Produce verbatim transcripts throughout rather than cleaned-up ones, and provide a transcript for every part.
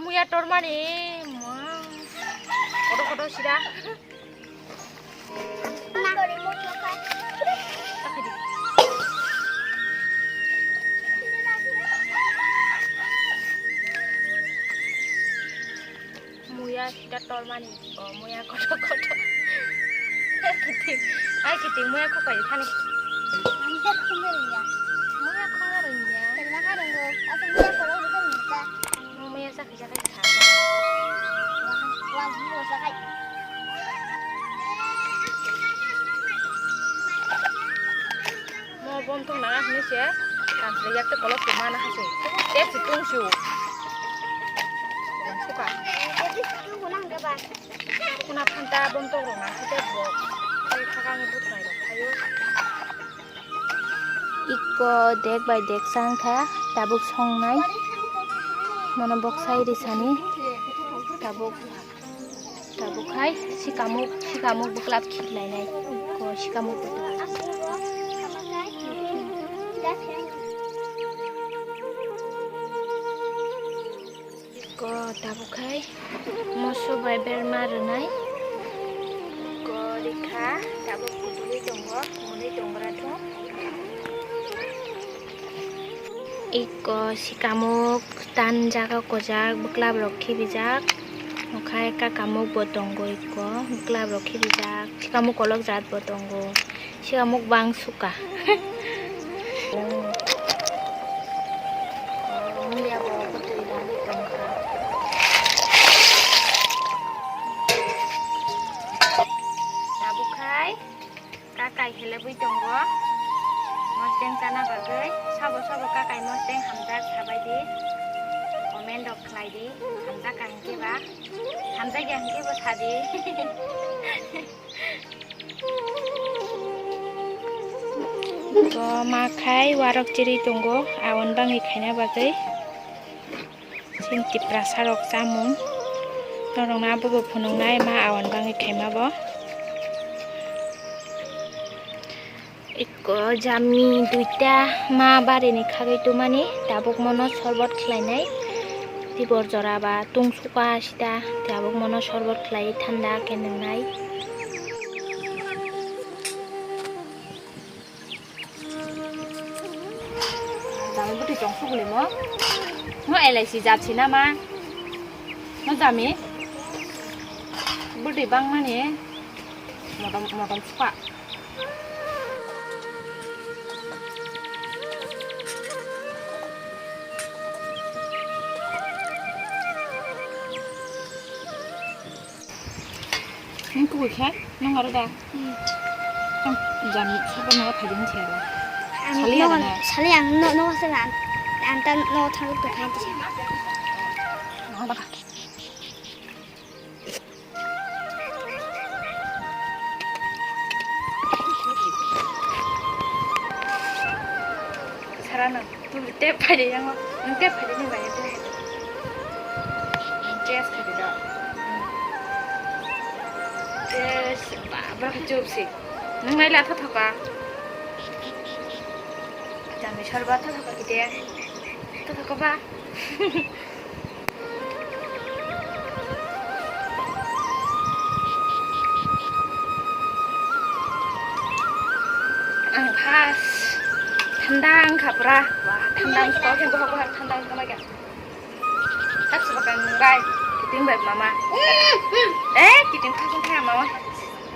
Muya tormani, ma. Kodo kodo sida. Muya sida tormani, o muya kodo kodo. Kiting, ai kiting muya kopai thani. Muya khonga rwngya. Muya khonga rwngya. Mo bom tong nana hinwi se, kanchwlwi yak tei kolok se mana ha se. Tei se tong se o. Suka. Kuna phanta bom tong rok nang khe tei bo. Tei khakang bwtwrang rok phaio. Iko dek bai dek chang kha, tabuk songnai. Mono boksai risani, tabuk, tabuk hai sikamuk, sikamuk bwklap khiklainai. Iko sikamuk bwklap. Ko tabuk khai moso bai berma rwnai. Ko rikha tabuk kutugwi tongo, mwnwi tongra thung. Iko sikamuk tan jaga kojak, bwklap rok khibijak. Okhai kakamuk bo tongo iko, bwklap rok khibijak. Sikamuk kolok jat bo tongo. Siya mukbang suka. Muya bo bwtwi rani tongkha. Tabuk khai kakai helebwi tongo. Mosteng chana bagwi sabo sabo kakai mosteng hamjak sabai di. Comment rok khlai di. Hamjak ka hinkhe ba. Hamjak ya hinkhe bo sadi. Ko ma khai warok chiri tongo, awan bangwi khaina bagwi. Chini Tiprasa rok chamung. Norokno abobo phunuknai ma awan bangwi khaima bo. Iko jami duita ma barini khagwi tumani, tabuk mono sorbot khlainai. Tibor jora ba tungsukha sita, tabuk mono sorbot khlai thanda khe nwngnai. Jami bwtwi chong sugulimo. No L I C jat sina ma. No jami. Bwtwi bangmani. Motom, motom sukha. Nung kubui khe, nung aro da? Hmm. Tong jani sabo nung phaidi ni thiyaba. Ang Sali nung, ano na? Sali ang no, no sa ang, ang ta no thang ko khan ti. Nung ba ka. Sara no. Tep phaidi yango, tep phaidi ni bai tep. Test khaidi da. Test ba bra chup si. Nung nai la tho thoka. Jami sor ba tho thoka kite. Tho thoka ba. Ang pas thanda wngkha pura. Wah, thanda wngkha, bohok bohok thanda wngkha mai kha. Tak sebab ang rai, kiting bai mama. Eh, kiting khasing kha mama.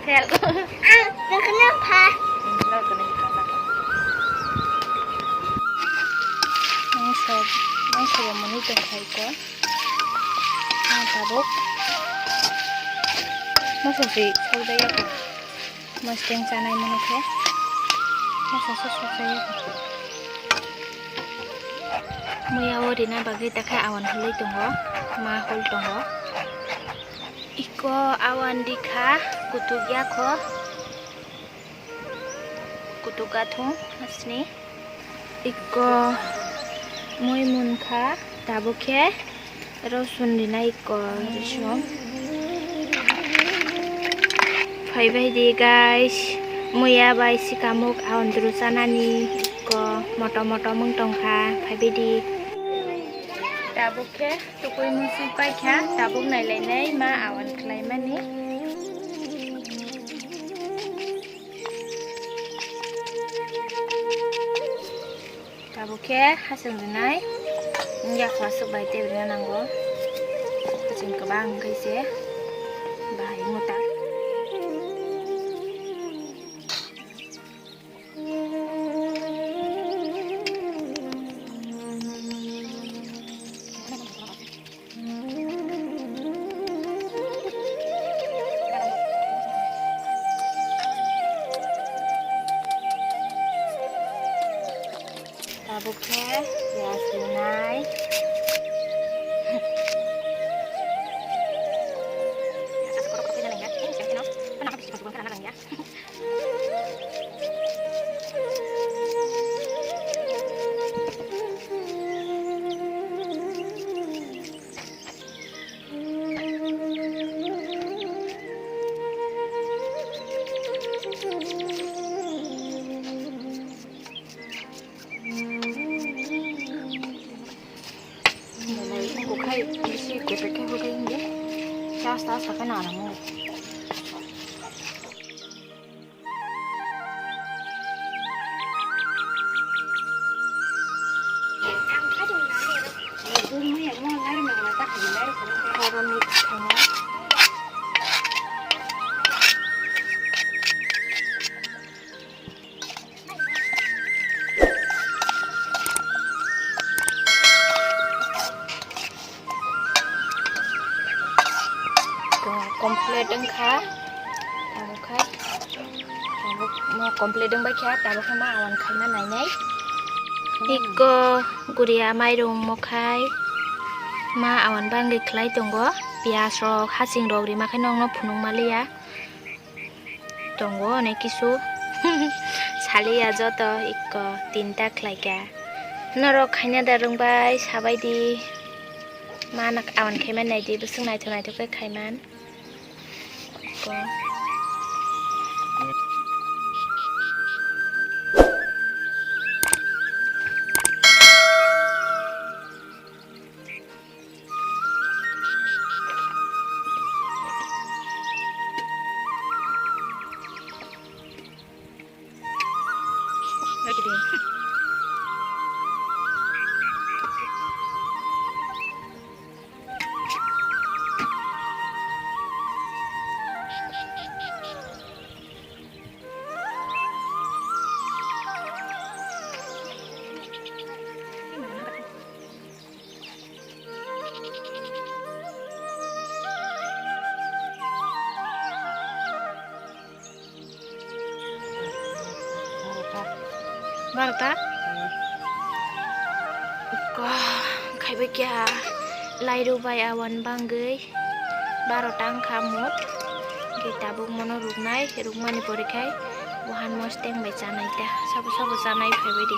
Fel. Ang, ang kena pa. Hmm, lo kena pa. Ang sob, ang sob mani tong khai ko. Ang tabuk. Masa si sob daya ko. Mosteng chanai mano khe. Masa se sokjagwi. Muya o rina bagwi ta khe awan hului tongo. Ma hol tongo. Iko awan rikha kutuk ya kho. Kutuk gathung asni. Iko mui munkha tabuk khe rosun rinai iko rosun. Phaibai di guys, muya bai sikamuk aondru chanani iko moto moto mung tongkha, phaibai di. Tabuk khe tukui muchung paikha, tabuk nailainai ma awan khlaimani. Tabuk khe hasing rinai, wngya khwlaichwk bai tei rina nango. Hasing kwbang wngkhe se bahai muta. Tabuk khe piyaj rinai. Belai wngkha khai bisi kepek khe hwnkhe hwnkhe. Khe asta asta khe nanamu. Oro mix khaina. Complete wngkha, tabuk khe, tabuk no complete wngbai kha, tabuk khe ma awan khaima nainai. Iko guria mairum mokhai, ma awan bangwi khlai tongo, piyaj rok, hasing rok rima khe nokno phunuk maliya. Tongo onek kisu. Saliya joto ikko tinta khlaikha. Norok khaina da rwngbai sabaidi. Mana awan khaiman naidi, bwswk naithok naithok khe khaiman. Ikko. Barota? Ikko khaibai kha lairu bai awan bangwi. Barota wngkha mut. Hwnkhe tabuk mono ruknai, rukmani pore khai bo han mosteng bai chanai ta. Sabo sabo chanai phaibai di.